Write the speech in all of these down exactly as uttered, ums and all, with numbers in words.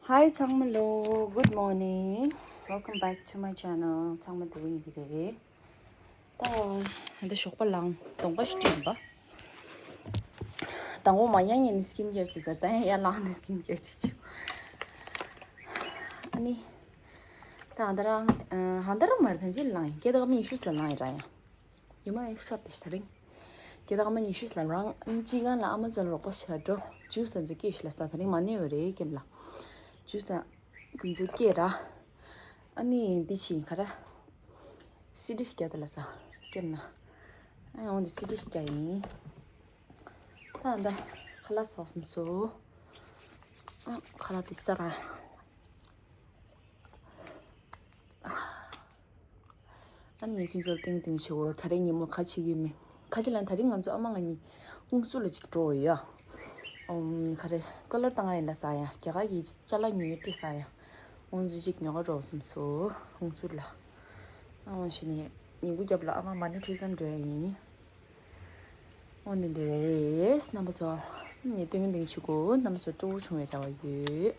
Hi ཚང་མ་ལོ། Good morning. Welcome back to my channel. ཚང་མ་དེ་བོ་ཡིན་གྱི་རེད། ད་ད་ཞོགས་པ་ལངས། གདོང་པ་ཞིག་བཀྲུས་པ། དང་པོ་མ་ཡང་ཡིན་ནི་skin care བྱེད་ཚར། ད་ཡང་ཡར་ལངས་ནི་skin care བྱེད་ཆུ། ཨ་ནི། ད་ཧང་ད་རང་ཧང་ད་རང་མར་ཐང་ཅིག་ལངས་ཡིན། སྐད་གྲགས་མི་ཉི་ཤུ་ལ་ལངས་ཡིན་ར་ཡང་། ཉི་མ་ཡང་ཤར་ཏེ་ཤི་ད་རིང་། སྐད་གྲགས་མི་ཉི་ཤུ་ལ་རང་ཅི་གང་ལ་ཨ་མ་ཙོ་ལ་རོགས་པ་བྱ་འགྲོ། ཇུས་ད་ཚོ་སྐྱེས་ཤི་ལ་ས་ད་རིང་མ་ནེ་བ་རེད་ཀེམ་ལ། ཇུས་ད་དེ་ཚོ་སྐྱེས་ར། ཨ་ནི་འདི་ཕྱིན་ག་ར། སི་ཌི་ཞིག་རྒྱག་ད་ལ་ས་ཀེམ་ན། ཨ་ཡང་འདི་སི་ཌི་ཞིག་རྒྱག་ཡིན། ད་ད་ཁ་ལག་ཟ་སོང་སོ། ཨ་ཁ་ལག་དེ་ས་ར། ཨ་ནི་ཁྱོད་ཚོར་ཏིང་ཏིང་ཞུ་གོ། ད་རེས་ཉིན་མོ་ཁ་ཕྱེ་གི་མེད། ཁ་ཕྱེ་ལན་ད་རེས་ང་ཚོ་ཨ་མ་ང་གཉིས་ཨུང་སུ་ལ་ཅིག་འགྲོ་ཡོད། ཨོམ་ག་རེ་ཀོ་ལར་བཏང་ཡིན་ལ་ས་ཡ། རྒྱ་གར་གྱི་ཅ་ལག་ཉོས་སྤྲད་ས་ཡ། ཨུང་སུ་ཅིག་ཉོ་ག་འགྲོ་བསམ་སོ། ཨུང་སུ་ལ། ཨ་འོང་ཞིག་ནས་ཉིན་གུང་རྒྱབ་ལ་ཨ་མ་མ་ཎི་ཁྲུས་མཚམས་འགྲོ་ཡ་ཡིན། འོ་ནི་འདི་རེད། རྣམ་པ་ཚོ་ངས་སྟོན་གི་འདི་ཆུ་གོ། རྣམ་པ་ཚོ་སྤྲོ་བོ་བྱུང་བའི་རེ་བ་ཡོད།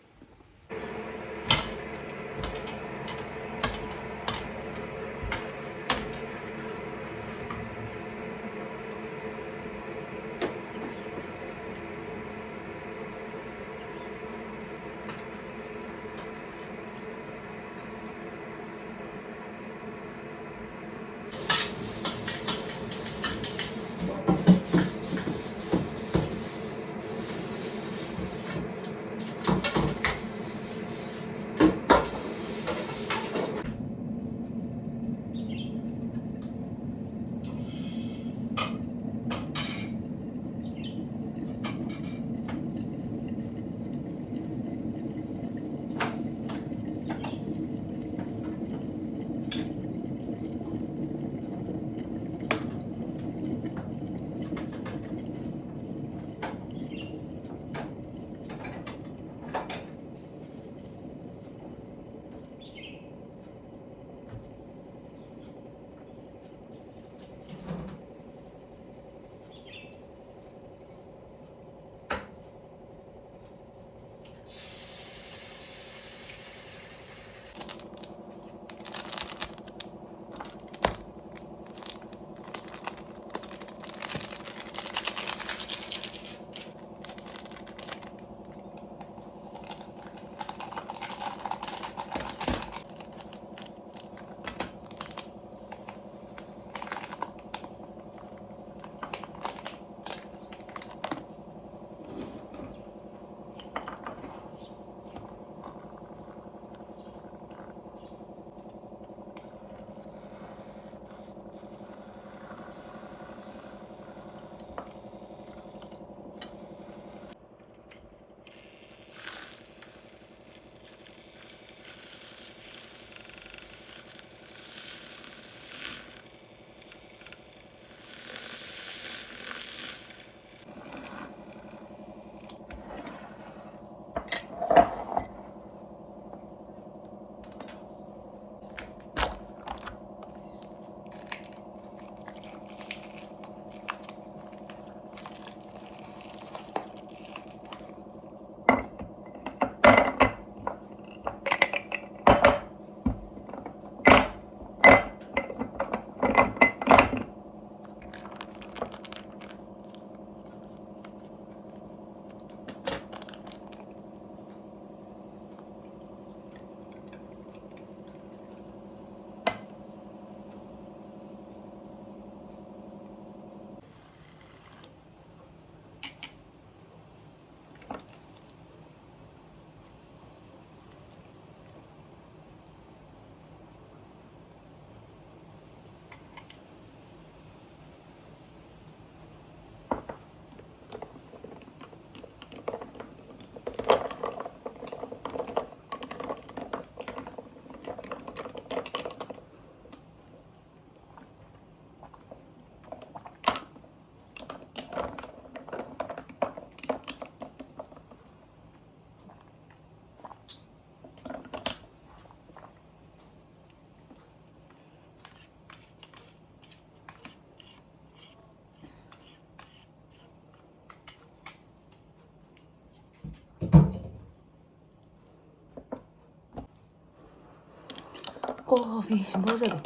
ཀོ་ཧྥི་ཞིམ་པོ་ཟ་དེ།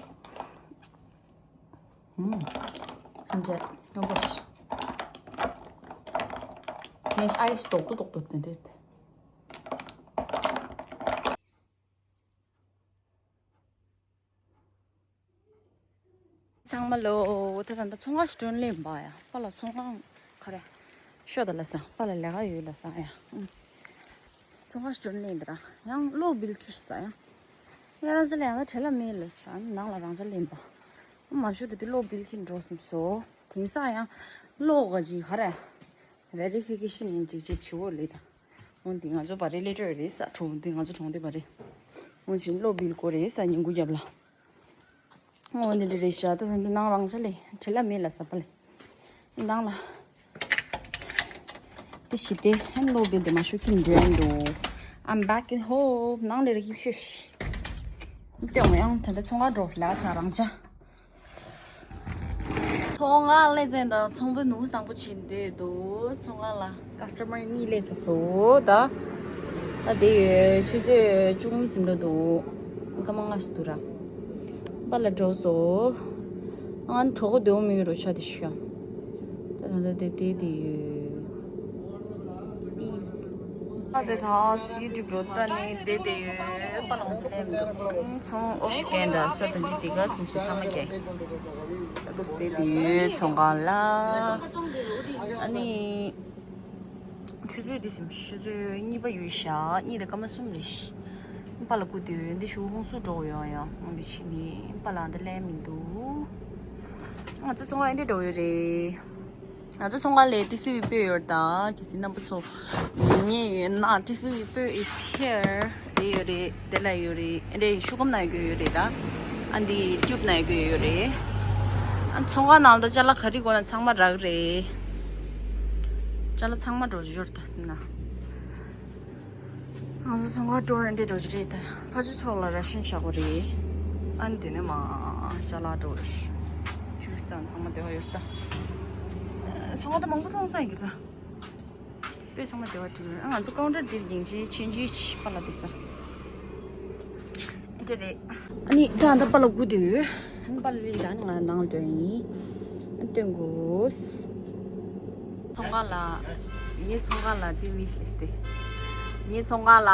ཨུམ། ཞིམ་ཆེ། སྙོམས་པོ་ཞིག་ངས་ཨའི་སི་རྡོག་རྡོག་རྡོག་རྡོག་དེ་འདྲ་དེ། ཚང་མ་ལོ། ད་ད་ད་ཚོང་ཁང་ཞིག་སྒྲོན་ལེན་པ་ཡ། པཱ་ལགས་ཚོང་ཁང་ག་རེ། ཤོད་ད་ལ་ས། པཱ་ལགས་ལས་ཀ་ཡོད་ལ་ས་ཡ། ཨུམ། ཚོང་ཁང་ཞིག་སྒྲོན་ལེན་ད་ར། ཡང་གློག་བིལ་ཁྱེར་ས་ཡ། ཡ་རང་ཚོ་ལ་ཡང་ད་བྲེལ་བ་མེད་ལ་ས། ནང་ལ་རང་ཚོ་ལེན་པ། མ་ཤོད་ད་དེ་གློག་བིལ་ཁྱེར་འགྲོ་སོང་སོ། དེང་སང་ཡང་གློག་ག་ཅིག་ག་རེ། ཝེ་རི་ཕི་ཀེ་ཤན་ཡིན་ཅིག་ཅིག་བྱེད་འོ་ལེ་ད། འོན་ཏེ་ང་ཚོ་བ་རེ་ལེ་ཊར་རེད་ས། གྲོང་འདི་ང་ཚོ་གྲོང་སྡེ་བ་རེད། འོན་ཅིག་གློག་བིལ་སྐོར་རེད་ས། ཉིན་གུང་རྒྱབ་ལ། འོ་འདི་འདྲ་རེད་ཤག་ད་ད་འདི་ནང་རང་ཤ་ལེ་བྲེལ་བ་མེད་ལ་ས་པ་ལེ། ནང་ལ། དེ་ཞི་བདེ་ཧན་ལོ་བེ་དེ་མ་ཤོད་ཀྱིན་འདྲེན་འདུག I'm back in home. ནང་ལ་རེ་ཡིབ་ཤོད་ཤི། དེ་འོ་ཡང་ད་ལྟ་ཚོང་ཁང་འགྲོ་ལ་ཤ་རང་ཤ། ཚོང་ཁང་ལས་ཚན་དང་ཚོང་པའི་ནུ་བཟང་པོ་བྱིན་བསྡད་འདུག་ཚོང་ཁང་ལ་ཀ་སི་ཊ་མར་གཉིས་སླེབས་ཚར་སོང་ད། ད་དེ་ཡོད་ཆུ་ཚོད་བཅུ་གཉིས་ཟིན་འགྲོ་འདུག་སྐར་མ་ལྔ་ཞིག་འདུག་ར། པཱ་ལགས་འགྲོ་སོང་། ཨང་གྲོགས་པོ་སྡོད་མི་ཡོད་རོ་ཆ་དེ་ཤོད། ད་ད་ད་དེ་དེ་དེ་ཡོད། ཨིས། ཨ་དེ་ད་སི་ཏྲིབ་འགྲོ་ད་ནི་དེ་དེ་ཡོད། པཱ་ལགས་ཚོ་ལེམ་འདུག་ཚོང་ཨོ་སི་ཀན་ད་ས་དང་ཅི་དེ་ག་ཚོང་ཞིག་ཚང་མ་ཀྱེ། ད་དུ་སྟེ་དེ་ཡོད་ཚོང་ཁང་ལ། ཨ་ནི། ཆུ་ཚོད་འདི་ཟིན་ཆུ་ཚོད་གཉིས་པ་ཡོད་ཤག་གཉིས་དང་སྐར་མ་གསུམ་རེད་ཤག་པཱ་ལགས་སྐུ་དེ་འདི་ཞུ་ཧོང་སུ་འགྲོ་ཡོང་ཡང་ཧོང་གི་ཕྱི་ནི་པཱ་ལགས་འདི་ལས་མི་འདུག་ང་ཚོ་ཚོང་ཁང་འདི་འགྲོ་ཡོད་རེད། ང་ཚོ་ཚོང་ཁང་ལས་ཏི་སི་ཝི་སྤོས་ཡོད་ད་གལ་སྲིད་རྣམ་པ་ཚོ་ཉན་ཡོད་ན་ཏི་སི་ཝི་སྤོས་is here དེ་ཡོད་རེད། དེ་ལ་ཡོད་རེད། ཨེ་འདྲ་ཤུ་གམ་ན་ཡོད་ཡོད་རེད་ད། ཨ་འདི་ཊིའུབ་ན་ཡོད་ཡོད་རེད། ཨ་ཚོང་ཁང་ནང་ད་ཅ་ལག་ག་རེ་དགོས་ན་ཚང་མ་རག་རེད། ཅ་ལག་ཚང་མ་འགྲོ་ཞོར་ད་ན། ང་ཚོ་ཚོང་ཁང་འགྲོ་རན་འདྲེ་འགྲོ་རེད་ད། ཕ་ཆུ་ཚོགས་ལ་ར་ཤན་བཞག་གོ་རེད། ཨ་འདི་ནས་མ་ཅ་ལག་འགྲོ་རེད། ཇུས་དང་ཚང་མ་དེ་བ་ཡོད་ད། ཚོང་ཁང་ད་མང་པོ་མཐོང་ས་ཡིན་གི་ད། དཔེ་ཚང་མ་དེ་བ་བྲིས་ཡོད། ང་ཚོ་ཀའུན་ཊར་འདིར་ཡིན་ཅི་ཆེན་ཅི་ཆི་པ་ལ་དེ་ས། འདི་རེད། ཨ་ནི་ད་ད་པ་ལ་སྒུག་དུས། ཨ་ནི་པ་ལ་ལི་ད་ནི་ང་ནང་འགྲོ་ཡིན། ཨ་ནི་སྟོན་དགོས། ཚོང་ཁང་ལ། ངའི་ཚོང་ཁང་ལ་དེ་ཝིཤ་ལིས་ཏེ། ངའི་ཚོང་ཁང་ལ།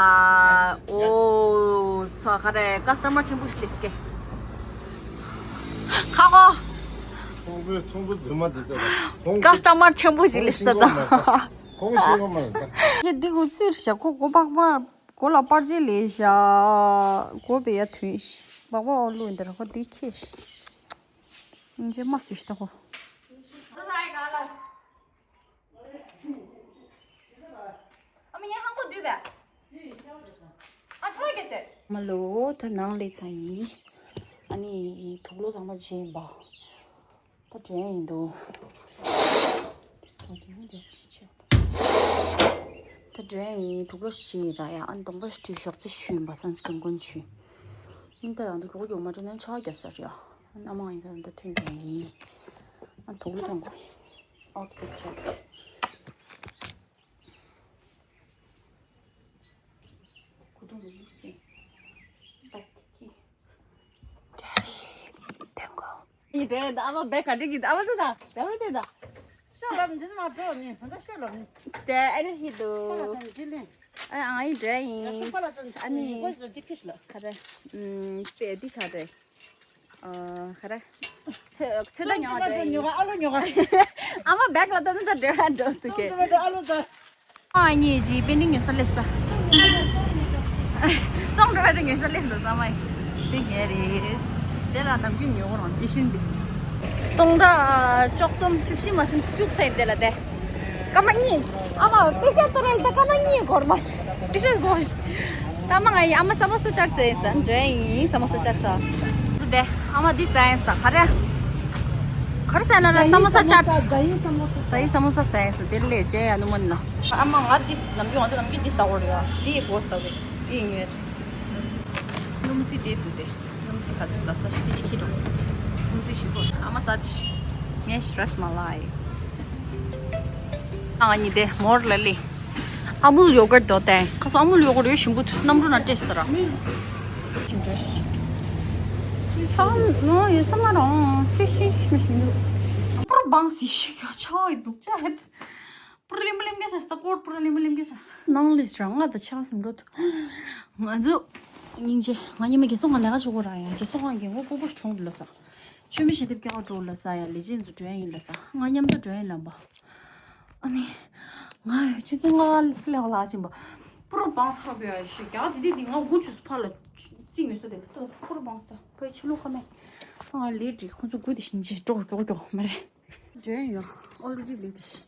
ཨོ། ཚོ་ག་རེ་ཀ་སི་ཊ་མར་ཆེན་པོ་ཞིག་ལིས་ཏེ། ཁ་ཁོ། ཚོང་པའི་ཚོང་པའི་རྫུན་མ་འདི་ལྟ་བུ། ཀ་སི་ཊ་མར་ཆེན་པོ་ཞིག་ལིས་ཏེ་ད། ཁོང་ཤེས་གོ་མ་རེད་ད། ཁྱེད་འདི་གུ་ཚིར་ཤ་ཁོ་གོ་པག་པག་གོ་ལ་པར་ཅི་ལས་ཤ། གོ་བེ་ཡ་ཐུན་ཤ་པག་པག་ཨོ་ལུ་འདི་ར་ཁོ་འདི་ཁྱེད་ཤ། འཇེ་མ་སུ་ཤ་ད་ཁོ། མ་ལོ་ད་ནང་ལས་ཚ་ཡིན། ཨ་ནི་དུག་ལོག་ཚང་མ་བྱིན་པ། ད་དྲན་ཡིན་འདུག་ད་དྲན་ཡིན་དུག་ལོག་ཞིག་ར་ཡ། ཨ་ནི་གདོང་པ་ཞིག་བྲིས་ཞོག་ཙེ་ཞུས་པ་སན་སྐྲིན་ཀོན་ཞུས། ཨ་ནི་ད་ཡང་ད་གོ་གོ་མ་འགྲོ་ནས་ཆ་རྒྱ་ས་རེད་ཡ། ཨ་ནི་ཨ་མ་ཡིན་ད་ད་ཐོན་དྲན་ཡིན། ཨ་ནི་དུག་ལོག་ཐོན་གོ། ཨའུ་ཊི་ཕིཊ་ཆ། ཁུ་ཐུང་རུ་ཞིག་ད་ཀི་ཀི། ཡིན་དེ་ད་ཨ་མ་བེ་ག་འདྲ་གི་ཨ་མ་ད་ད་ཨ་མ་ད་ད། ཤོ་ལབ་འདི་མ་འགྲོ་ནི་ད་ཤོ་ལབ་ནི། དེ་ཨ་ནི་ཧི་དུ། ཨ་ཨ་ཡི་འདྲ་ཡིན། ཨ་ནི་ཁ་ར་ཨམ་པེ་འདི་ཆ་འདྲ། ཨ་ཁ་ར། ཚེ་ཚེ་ད་ཉོ་བ་འདྲ་ཡིན། ཨ་ལོ་ཉོ་བ། ཨ་མ་བེག་ལ་ད་ནི་ད་འདྲ་འགྲོ་ཐུག་གེ། ཨ་ལོ་ད། ཨ་ངེད་ཀྱིས་པེན་ཏིང་ཉོས་ས་ལེས་ད། ཙོང་འགྲོ་བའི་ཉོས་ས་ལེས་ལ་ས་མ་ཡིན། དེ་ངའི་རེད། དེ་ལ་ནམ་རྒྱུན་ཉོ་རང་དེ་བཞིན་དེ། སྟོང་ཕྲག་བཅུ་གསུམ་བཅུ་བཞི་མ་ཟིན་སྐྱུག་ས་ཡིན་དེ་ལ་དེ། སྐར་མ་གཉིས། ཨ་མ་པེ་ཤ་ཏོ་རེལ་ད་སྐར་མ་གཉིས་འགོར་མ་སོང་། པེ་ཤ་བཟོ། ད་མ་ང་ཡི་ཨ་མ་ས་མོ་ས་ཅར་ཟེར་ས་འདྲ་ཡིན། ས་མོ་ས་ཅར་ཚ། དེ་ཨ་མ་འདི་ཟ་ཡིན་ས་ག་རེ། གར་ས་ན་ར་ས་མོ་ས་ཅར། ད་ཡིན་ས་མོ་ས། ད་ཡིན་ས་མོ་ས་ཟ་ཡིན་ས་དེ་ལས་ཅེ་ཡ་ནུ་མ་ན། ཨ་མ་ང་འདི་ནམ་རྒྱུན་ང་ཚོ་ནམ་རྒྱུན་འདི་ཟ་འོ་རེད་ཡ། འདི་ཡི་གོ་ས་རེད། འདི་ཡི་ཉོས། སྣུམ་སི་དེ་འདུག་དེ། སྣུམ་སི་ག་ཚོད་ཟ་ས་ཤི་དེ་ཤི་ཁྱི་རོ། སྣུམ་སི་ཞིག་པོ་ཨ་མ་ཟ་ཅི། ངས་རས་མ་ལ་ཡི། ཨ་ནི་དེ་མོར་ལ་ལི། ཨ་མུལ་ཡོ་གར་དོ་ཏེ། ཁ་སོ་ཨ་མུལ་ཡོ་གར་ཡོད་ཞིམ་པོ་ཐུ་གནམ་གྲུ་ན་ཏེས་ཏ་ར། ཁྱིམ་ཏེས། ཆང་ནོ་ཡོད་ས་མ་རང་ཤི་ཤི་ཤི་ཤི་འདུག་པུར་བང་སི་ཤི་ཡ་ཆང་ཡི་འདུག་ཅག་ཧད། པུར་ལིམ་པུ་ལིམ་གེ་ཤ་སི་ད་ཀོར་པུར་ལིམ་པུ་ལིམ་གེ་ཤ་སི། ནང་ལས་རང་ང་ད་ཆང་སིམ་འགྲོ་ཐུ། ང་ཚོ་སྙིང་རྗེ། ང་ཉི་མ་གེ་སོང་ང་ལས་ཀ་ཆོག་གོ་ར་ཡ་གེ་སོང་ང་གེ་ངོ་ཀོ་པུར་གྲོང་དུ་ལ་ས། ཆོས་མི་ཞི་དེབ་སྐྱོ་བ་འགྲོ་ལ་ས་ཡ་ལས་ཅན་ཚོ་འགྲོ་ཡ་ཡིན་ལ་ས་ང་མཉམ་དུ་འགྲོ་ཡ་ཡིན་ལ་འབའ། ཨ་ནི། ང་ཕྱི་ཚེ་ང་ལེགས་ལ་ཕྱིན་པ། པུ་རུ་བང་ས་བོད་ཡ་ཤི་རྒྱག་དེ་དེ་དེ་ང་འུ་ཆུ་སུ་ཕ་ལ་རྩིས་ངོས་ས་དེ་ད་པུ་རུ་བང་ས་བོད་ཕྱི་ལོ་ཁ་མེད། ང་ལས་འགྲིག་ཁོང་ཚོ་དགུ་དེ་བཞིན་ཅེ་འགྲོ་མགྱོགས་མགྱོགས་མ་རེད། འདྲེན་ཡོད། ཨོ་ལུ་ཅི་ལས་དེ་ཤི།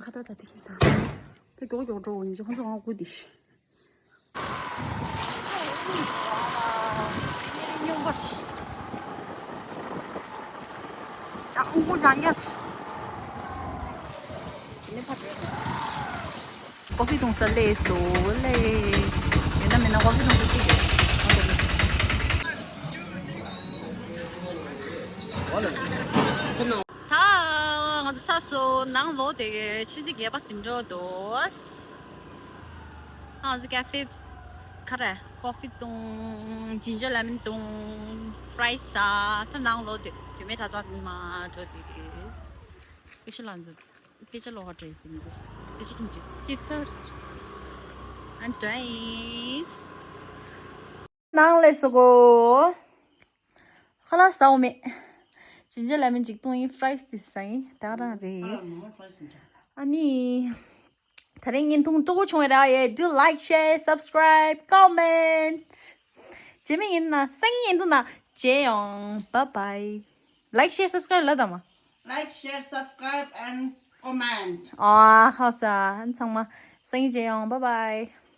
ཁ་ད་ད་དེ་ཤི་ད། ད་མགྱོགས་མགྱོགས་འགྲོ་ཡིན་ཅེ་ཁོང་ཚོ་ང་དགུ་དེ་ཤི། ཀོ་ཧྥི་འཐུང་ས་སླེབས་སོང་། སླེབས། ཡོད་ན་མེད་ན་ཀོ་ཧྥི་འཐུང་ས་ཅིག་ཡོད། ད་ང་ཚོ་ཚར་སོང་། ནང་ལོག་དེ་ཆུ་ཚོད་བརྒྱད་པ་ཟིན་འགྲོ་འདུག་ཨ་ཟི་ཀ་ཧྥེ་ཁ་རེ་ཀོ་ཧྥི་བཏུང་། ཇིན་ཇར་ལེ་མོན་བཏུང་། ཕ་རའི་ཟ། ད་ནང་ལོག་དེ་དུས་མེད་ད་ཚ་ནི་མ་འགྲོ་དེ་རེད། དཔེ་ཆ་ལ་འཛུལ། དཔེ་ཆ་ལོག་འདྲེས་ཟིན་འཛུལ། དཔེ་ཆ་ཁྱིམ་གྱི་སྐྱེ་ཚར། ཨན་ཏྲེས། ནང་ལས་སོ་གོ། ཁ་ལག་ཟ་འོ་མེད། ཇིན་ཇར་ལེ་མོན་ཅིག་བཏུང་ཡིན། ཕ་རའི་ཟ་ཡིན། ད་རང་རེད། ཨ་ནི། ད་རིང་བརྙན་ཐུང་སྤྲོ་པོ་བྱུང་བས་ར་ཡེ། Do like, share, subscribe, comment. རྗེས་མའི་ཡིན་ན་སང་ཉིན་ཡིན་འདུག་ན་མཇལ་ཡོང་། Bye bye. Like, share, subscribe ལ་དང་མ། Like, share, subscribe and comment. ཨ་ཧ་ས་ཚང་མ་སང་ཉིན་མཇལ་ཡོང་། Bye bye.